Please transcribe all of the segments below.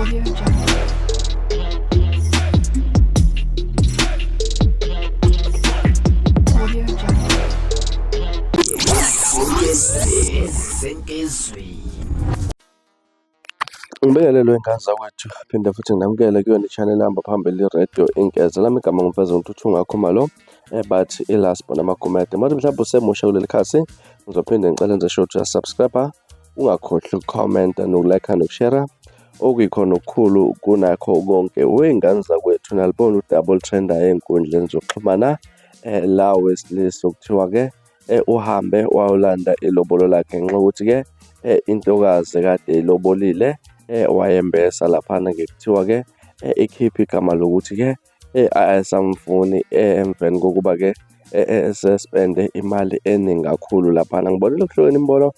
Audio Jungle. Audio Jungle. Ngibingelelwe ngane zakwethu, phinde futhi nginamukele kuyona i-channel ehamba phambili i-Radio Inkeza. Lami igama nguMfeza uNtuthu Khumalo, bathi i-last born amaGumede. Manje mhlawumbe usemusha kuleli khasi, ngizophinde ngicele enze sure ukuthi uyasubscribe, ungakhohlwa ukukhomenta nokulike nokushare okuyikhona okukhulu kunakho konke. Wey'ngane zakwethu, nalibona udaba oluthrendayo ey'nkundleni zokuxhumana, la wesilisa okuthiwa-ke uhambe wayolanda ilobolo lakhe ngenxa yokuthi-ke intokazi ekade eyilobolile wayembesa laphana-ke kuthiwa-ke ikhiphe igama lokuthi-ke ayisamfuni emveni kokuba-ke esespende imali eningi kakhulu laphana. Ngibonile kuhlukene imibono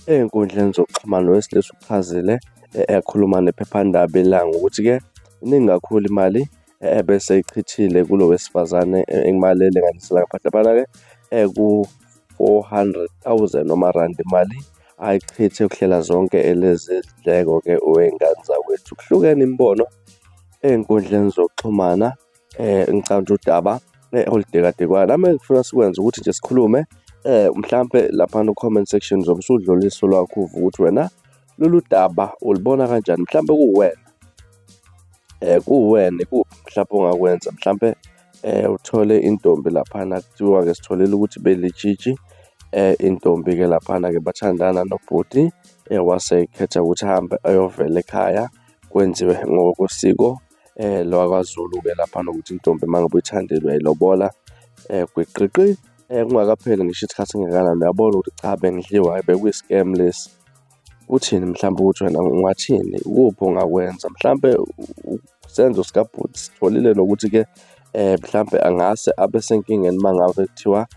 ey'nkundleni zokuxhumana, owesilisa uchazile ekhuluma nephephandaba iLANGA ukuthi-ke iningi kakhulu imali ebese ichithile kulo wesifazane, imali elinganiselwa ngaphandle laphana-ke ku-400,000 wamarandi imali ayichithe ukuhlela zonke lezi zindleko-ke wey'ngane zakwethu. Kuhlukene imibono ey'nkundleni zokuxhumana, ngicabanga ukuthi udaba oludikadikwayo. Nami engifuna sikwenze ukuthi nje sikhulume, mhlampe laphana ku-comment section uzobe usudlulisa olwakho uvo ukuthi wena lolu daba ulibona kanjani, mhlampe kuwena kuwena ikuphi mhlampe ongakwenza, mhlampe uthole intombi laphana kuthiwa-ke sitholile ukuthi belitshitshi, intombi-ke laphana-ke bathandana nobhuti, wase ekhetha ukuthi ahambe ayovela ekhaya kwenziwe ngokosiko lwakwaZulu-ke laphana ukuthi intombi uma ngabe uyithandile uyayilobola, gwiqiqi, kungakapheli ngisho isikhathi esingakanani uyabona ukuthi cha bengidliwa bekuyi-scam lesi. Uthini mhlampe ukuthi wena ungathini, ikuphi ongakwenza mhlampe isenzo sikabhuti sitholile nokuthi-ke mhlampe angase abe senkingeni uma ngabe kuthiwa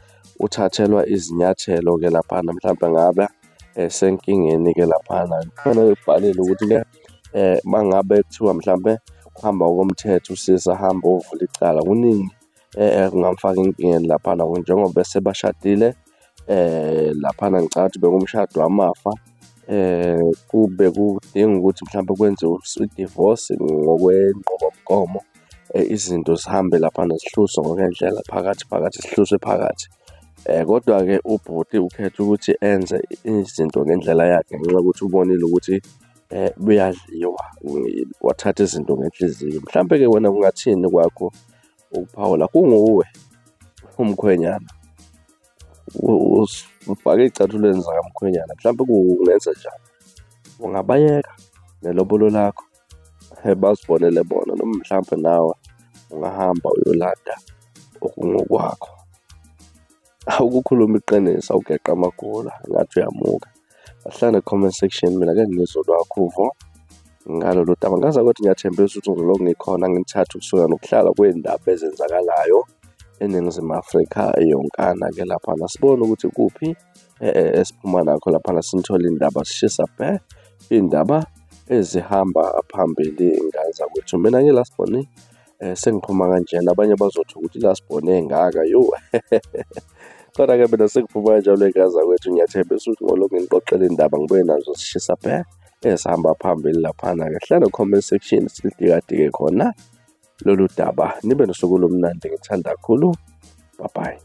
uthathelwa izinyathelo-ke laphana, mhlampe ngabe esenkingeni-ke laphana. Kufanele ubhalile ukuthi-ke uma ngabe kuthiwa mhlampe kuhamba ngokomthetho usisi ahambe ayovula icala, kuningi ekungamfaka enkingeni laphana njengoba sebashadile, laphana ngicabanga ukuthi bekumshado wamafa, kube kudinga ukuthi mhlampe kwenziwe i-divorce ngokwenqubomgomo, izinto zihambe laphana zihluswe ngokwendlela phakathi phakathi zihluswe phakathi. Kodwa-ke ubhuti ukhetha ukuthi enze izinto ngendlela yakhe ngenxa yokuthi ubonile ukuthi buyadliwa, wathatha izinto ngenhliziyo. Mhlampe-ke wena kungathini kwakho ukuphawula kunguwe umkhwenyana, ufake ey'cathulweni zakamkhwenyana, mhlampe kungenza njani? Ungabayeka nelobolo lakho bazibonele bona noma mhlampe nawe ungahamba uyolanda okungokwakho? Ukukhuluma iqiniso awugeqe amagula ngathi uyamuka. Asihlangane ku-comment section, mina ake ngizwe olwakho uvo ngalolu daba. Ngazi ukuthi ngiyathembisa ukuthi ngizolokhu ngikhona nginithathe ukusuka nokuhlala kwey'ndaba ezenzakalayo eNingizimu Afrika yonkana-ke laphana. Sibone ukuthi kuphi esiphuma nakho laphana, sinithole iy'ndaba zishisa bhe, iy'ndaba ezihamba phambili ngane zakwethu. Mina ngi-last born, sengiphuma kanjena, abanye bazothi ukuthi i-last born engaka yo. Kodwa-ke mina sengiphuma kanjalo ey'ngane zakwethu, ngiyathembisa ukuthi ngolokhu nginixoxela iy'ndaba ngibuye nazo zishisa bhe ezihamba phambili laphana-ke. Hlala ku-comment section silidikadike khona lolu daba. Nibe nosuku olumnandi, ngithanda kakhulu. Bye bye.